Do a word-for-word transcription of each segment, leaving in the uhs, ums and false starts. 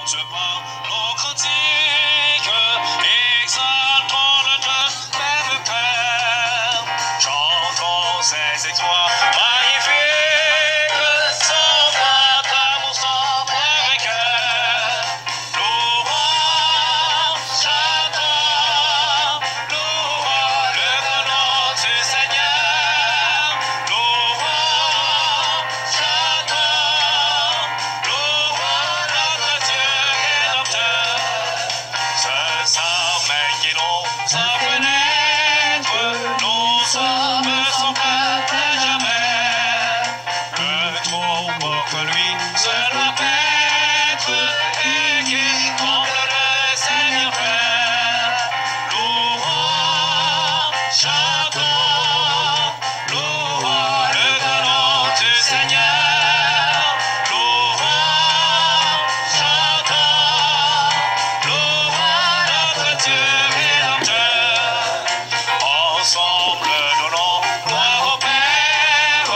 Dieu par nos cantiques, exaltons le Dieu même Père. Chantons ses exploits magnifiques, son grand amour sans prérequis. Louons, chantons, louons le grand nom du Seigneur. Louons, chantons, louons notre Dieu rédempteur. Ce sommeil qui nous a fait naître, nous sommes son peuple à jamais. Le troupeau que lui seul doit paître et qui comble le Seigneur fait. Louons, chantons, louons le grand nom du Seigneur. Louons, chantons, louons notre Dieu rédempteur. Ensemble, donnons gloire au Père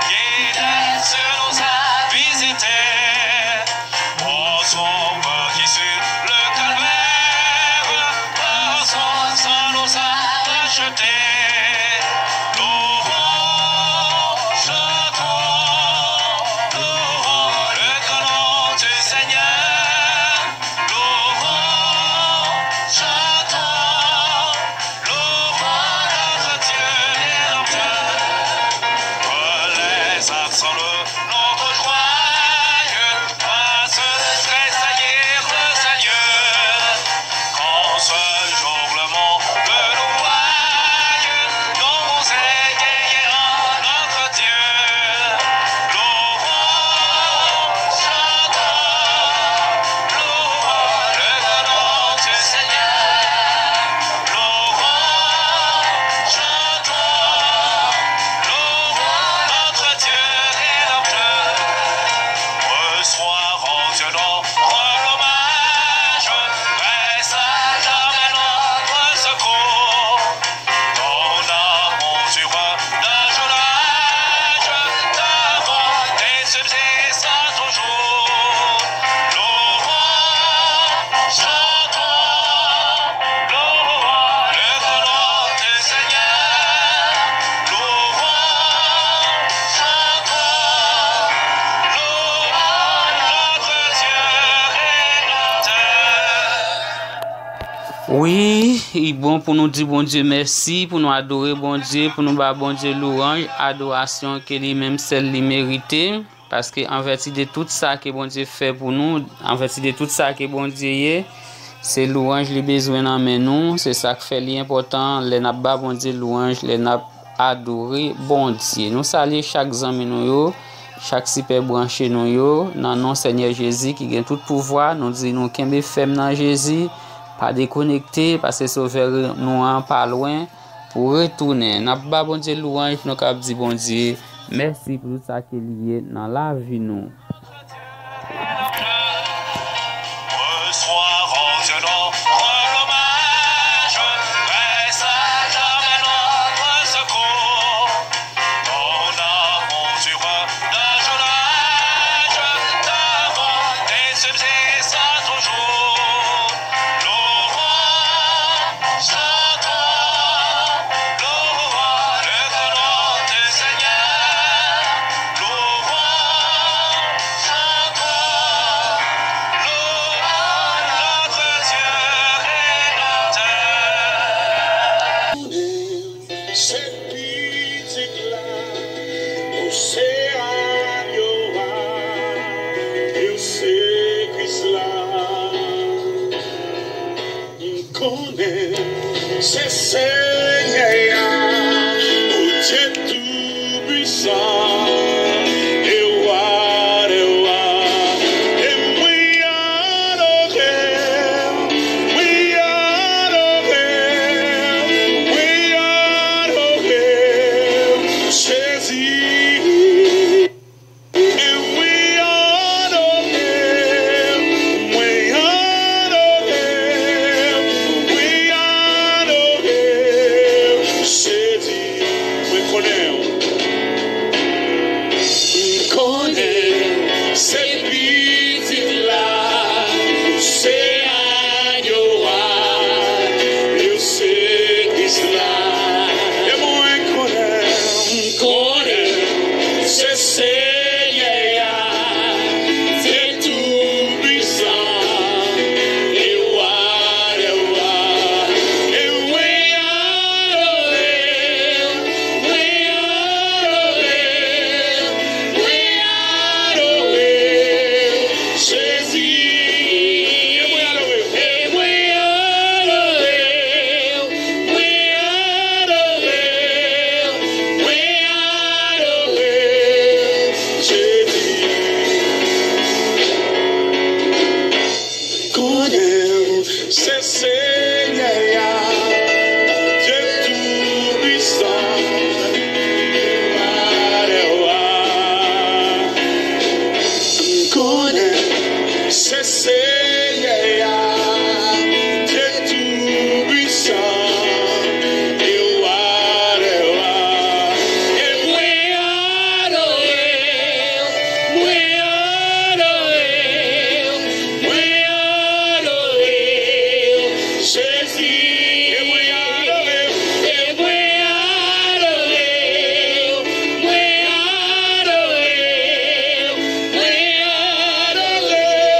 qui descend nous a visités. Au Sauveur qui sur le calvaire, par son sang nous a rachetés. Louons, chantons, louons le grand nom du Seigneur. Louons, chantons, louons notre Dieu rédempteur. Que les actes ensemble notre joie, parce que tressaillir le Seigneur. Qu'en ce jour le monde nous voie, nous égayer à notre Dieu. Louons, chantons, louons le grand nom du Seigneur. Louons, chantons, louons notre Dieu rédempteur. Reçois, ô Dieu, notre hommage, reste à jamais notre secours. Ton amour durera d'âge en âge, ta bonté subsiste à toujours. Louons, chantons, louons le grand nom du Seigneur. Louons, chantons, louons notre Dieu rédempteur. Wi, li bon pou nou di Bondye mèsi, pou nou adore Bondye, pou nou ba Bondye louwanj, adorasyon ke li menm sèl li merite. Paske an vèti de tout sa ke Bondye fè pou nou, an vèti de tout sa ke Bondye ye, se louwanj li bezwen nan men nou. Se sa k fè li enpòtan lè n ap ba Bondye louwanj, lè n ap adore Bondye. Nou salye chak zanmi nou yo, chak sipè branche nou yo, nan non Senyè Jezi ki gen tout pouvwa. Nou di nou kenbe fèm nan Jezi, pa dekonekte, paske Sovè nou an pa lwen pou retounen. N ap ba Bondye louwanj, nou kab di Bondye mèsi pou tout sa ke li ye nan lavi nou. Reçois, ô Dieu, notre hommage, reste à jamais notre secours. Ton amour durera d'âge en âge, ta bonté subsiste à toujours. Louons, chantons, louons le grand nom du Seigneur. Louons, chantons, louons notre Dieu rédempteur. Se pitit la, ou se agno a, ou se Kris la. M konnen se Senyè a, ou Dye Toupwisan, e Wa dè wa, e mwen adore, mwen adore, mwen adore Jezi. Se Senyè a, Dye Toupisan, Wa dè wa. M konnen se Senyè a, Dye Toupisan, e Wa dè wa. E mwen adore w, mwen adore w, mwen adore w, Jezi. E mwen adore w, e mwen adore w, mwen adore w, mwen adore w.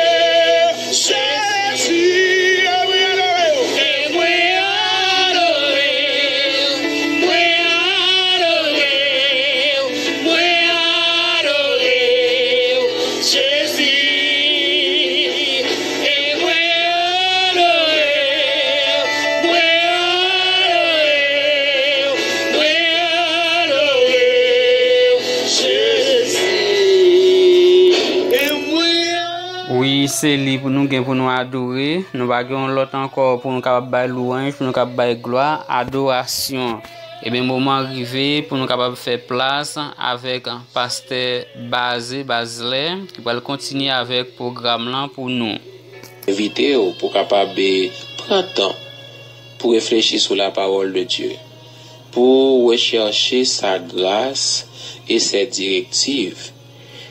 Jezi, e mwen adore w. E mwen adore w. Mwen adore w. Mwen adore w. Jezi, e mwen adore w. Mwen adore w. Mwen adore w. Jezi, e mwen Wi, se li pou nou gen pou nou adore. Nou pa gen yon lòt ankò pou nou kapab bay lwanj, pou nou kapab bay glwa, adorasyon. Ebyen, moman rive pou nou kapab fè plas avèk pastè Baze Bazlè, ki pral kontinye avèk pwogram lan pou nou. Envite w pou kapab, eh, pran tan pou reflechi sou la parole de Dieu, pou rechèche sa gras e sè direktiv.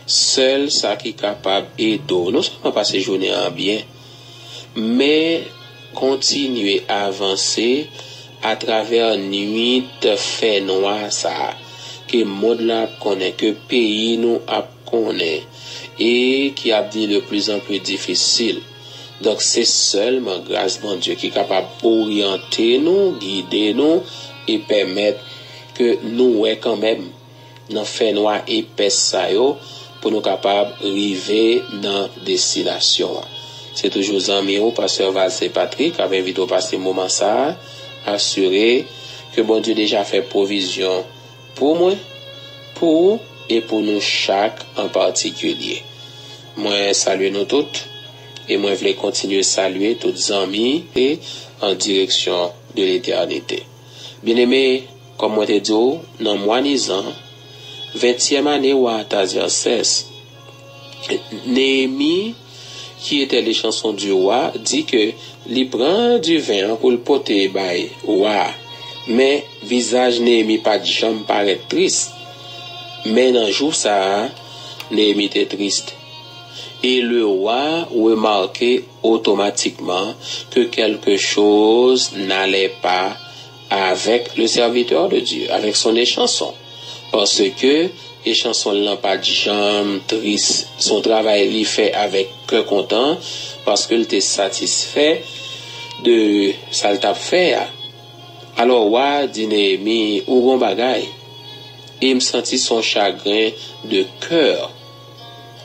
Sèl sa ki kapab ede w non sèlman pase jounen an byen, men kontinye avanse atravè nwit fènwa sa a ke mond lan ap konnen, ke peyi nou ap konnen, e ki ap vin de plus en plus difisil. Donk, se sèlman gras Bondye ki kapab oryante nou, gide nou, e pèmèt ke nou wè kanmenm nan fènwa epès sa yo pou nou kapab rive nan destinasyon an. Se toujou zanmi w, pastè Valcé Patrick, k ap envite w pase moman sa a. Asire ke Bondye deja fè pwovizyon pou mwen, pou ou e pou nou chak an patikilye. Mwen salye nou tout e mwen vle kontinye salye tout zanmi e an direksyon de letènite. Byeneme, kòm mwen te di w, nan mwa Nizan, ventyèm ane wa Atazèsès, Neyemi, qui était l'échanson du roi, di ke li pran diven an pou l pote bay wa a. Men, vizaj Neyemi pa t janm parèt tris. Men nan jou sa a, Neyemi te tris. Et le roi remarquait automatiquement que quelque chose n'allait pas avec le serviteur de Dieu, avec son échanson. Paske echanson l lan pa t janm tris. Se yon travay li fè avèk kè kontan, paske l te satisfè de sa l t ap fè a. Alò, wa a di Neyemi, ou gen yon bagay, e m santi se yon chagren de kè,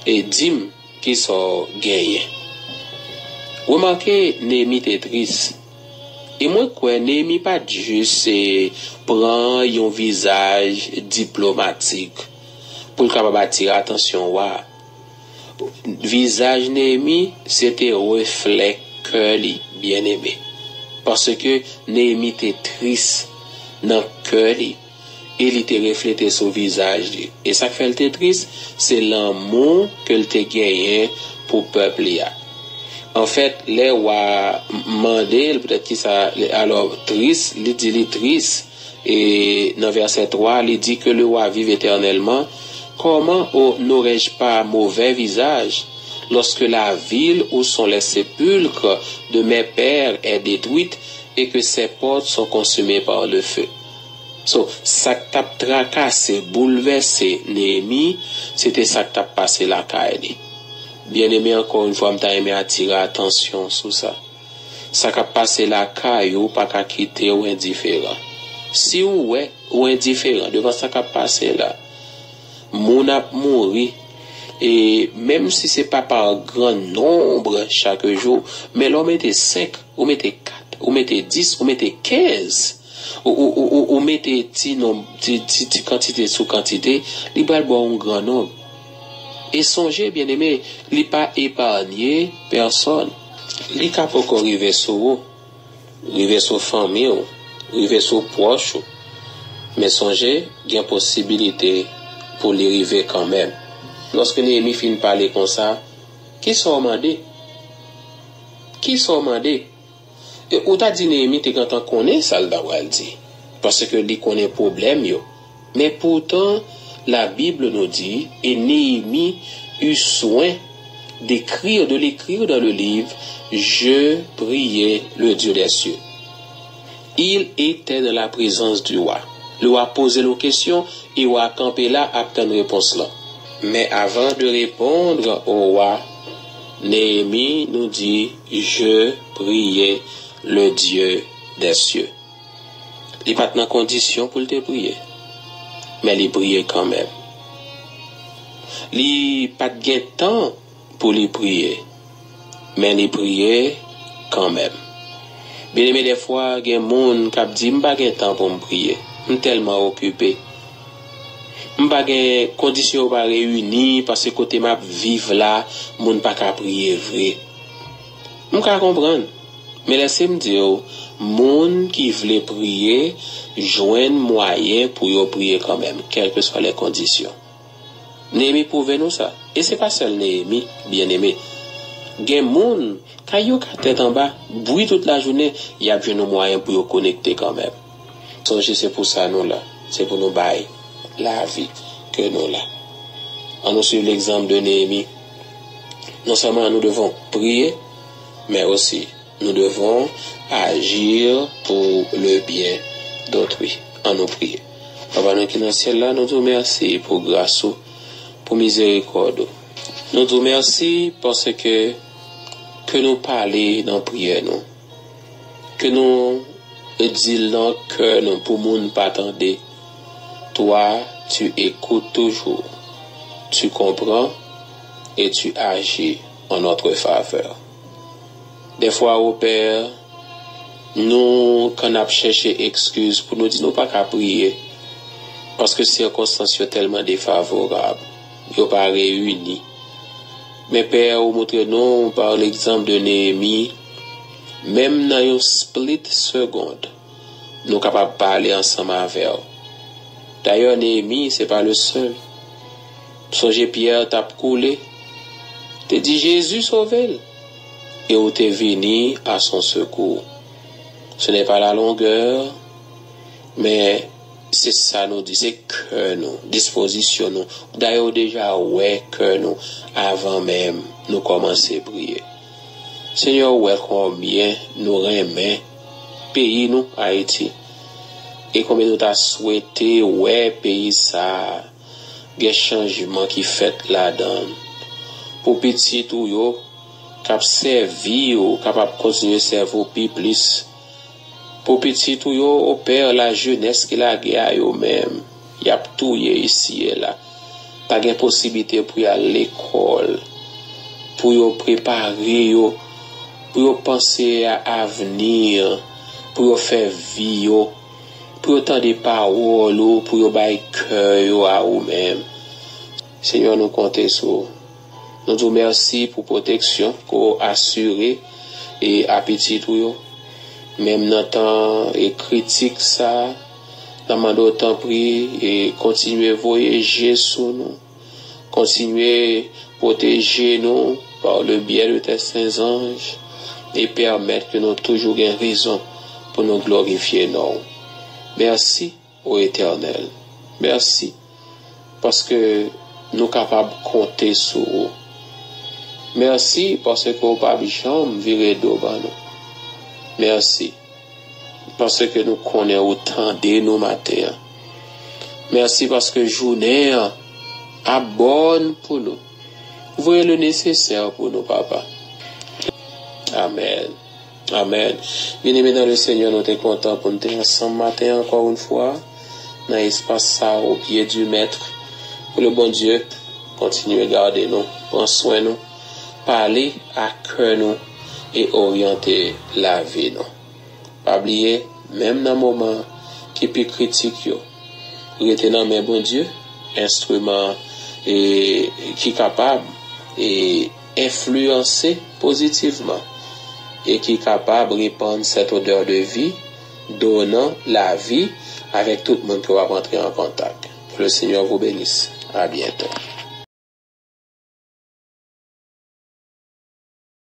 e di m, kisa w genyen? Remake, Neyemi te tris. E mwen kwè Neyemi pa t jis, e, pran yon vizaj diplomatik pou l kapab atire atansyon wa a. Vizaj Neyemi, se te reflè kè li, byeneme. Paske Neyemi te tris nan kè li, e li te reflete sou vizaj li. E sa k fè l te tris, se lanmou ke l te genyen pou pèp li a. Anfèt, lè wa a m-, mande l poutèt kisa, alò, tris, li di li tris. E nan vèsè twa, li di que le roi vive éternellement. Comment, oh, n'aurais-je pas mauvais visage lorsque la ville où sont les sépulcres de mes pères est détruite et que ses portes sont consumées par le feu? So, sa k t ap trakase, boulvèse Neyemi, se te sa k t ap pase lakay li. Byeneme, ankò yon fwa, m ta renmen atire atansyon sou sa. Sa k ap pase lakay ou pa ka kite w endiferan. Si w wè ou endiferan devan sa k ap pase la, moun ap mouri, e menm si se pa pa gran nonb chak jou, men lè w mete senk, ou mete kat, ou mete dis, ou mete kenz, ou, ou, ou, ou, ou mete ti nonb, ti, ti, ti kantite sou kantite, li pral ba w yon gran nonb. E sonje, byeneme, li pa epanye pèsòn. Li ka poko rive sou ou, rive sou fanmi w, rive sou pwòch ou. Men sonje, gen posibilite pou li rive kanmenm. Lòske Neyemi fin pale konsa, kisa w mande? Kisa w mande? E ou ta di Neyemi te gentan konnen sa l ta pral di, paske li konnen pwoblèm yo. Men poutan, la Bible nous dit, et Néhémie eut soin d'écrire, de l'écrire dans le livre, Je priai le Dieu des cieux. Il était dans la présence du roi. Le roi poze l yon kesyon, e wa kanpe la ap tann repons lan. Men avant de répondre au roi, Néhémie nous dit, Je priai le Dieu des cieux. Li pa t nan kondisyon pou l te priye, men li priye kanmenm. Li pa t gen tan pou li priye, men li priye kanmenm. Byeneme, dèfwa, gen moun k ap di, "M pa gen tan pou m priye. M tèlman okipe. M pa gen, kondisyon yo pa reyini, paske kote m ap viv la, moun pa ka priye vre." M ka konprann. Men lèse m di w, moun ki vle priye, jwenn mwayen pou yo priye kanmenm, kèlkeswa lè kondisyon. Neyemi pwouve nou sa. E se pa sèl Neyemi, byeneme. Gen moun, kay yo ka tèt anba, bri tout lajounen, y ap jwenn yon mwayen pou yo konekte kanmenm. Sonje, se pou sa nou la. Se pou nou bay lavi ke nou la. An nou suiv l'exemple de Neyemi. Non sèlman nou devon priye, men osi nous devons agir pour le bien d'autrui. An nou priye. Papa nou ki nan syèl la, nou di w mèsi pou gras ou, pou mizerikòd ou. Nou di w mèsi paske ke nou pale nan priyè nou, ke nou di l nan kè nou pou moun pa tande. Toi, tu écoutes toujours, tu comprends et tu agis en notre faveur. Dèfwa, o Pè, nou, kan n ap chèche ekskiz pou nou di nou pa ka priye, paske sikonstans yo tèlman defavorab, yo pa reyini. Men Pè, ou montre nou, par l'exemple de Neyemi, menm nan yon split second, nou kapab pale ansanm avè w. Dayè, Neyemi, se pa le sèl. Sonje Pyè t ap koule, te di, Jezi, sove l! E ou te vini à son secours. Ce n'est pas la longueur, men se sa nou di, se kè nou, dispozisyon nou. Dayè, ou deja wè kè nou avan menm nou kòmanse priye. Senyè, ou wè konbyen nou renmen peyi nou, Ayiti, e konbyen nou ta swete wè peyi sa a gen chanjman ki fèt ladan l. Pou pitit ou yo k ap sèvi w, kapab kontinye sèvi w pi plis. Pou pitit ou yo, o Pè, lajenès ki lage a yo menm, y ap touye isi e la. Pa gen posiblite pou y al lekòl, pou yo prepare yo, pou yo panse a avni, pou yo fè vi yo, pou yo tande pawòl ou, pou yo bay kè yo a ou menm. Senyè, nou konte sou ou. Nou di w mèsi pou pwoteksyon ke w asire e a pitit ou yo. Menm nan tan e kritik sa a, n ap mande w tanpri e kontinye voye je sou nou. Kontinye pwoteje nou par le biais de tes saints anges e pèmèt ke nou toujou gen rezon pou nou glorifye non w. Mèsi, o Etènèl. Mèsi, paske nou kapab konte sou ou. Mèsi, paske w p ap janm vire do ban nou. Mèsi, paske nou konnen ou tande nou maten an. Mèsi, paske jounen an ap bòn pou nou. Voye le nesesè pou nou, Papa. Amèn. Amèn. Byeneme nan le Senyè, nou te kontan pou n te ansanm maten an, encore une fois, nan espas sa, au pied du Maître. Pou le Bondye kontinye gade nou, pran swen nou, pale a kè nou e oryante lavi nou. Pa bliye, menm nan moman ki pi kritik yo, rete nan men Bondye, enstriman e, ki kapab e, enfliyanse pozitivman et qui est capable de répandre cette odeur de vie, donnant la vie avec tout le monde que vous rentrez en contact. Que le Seigneur vous bénisse. À bientôt.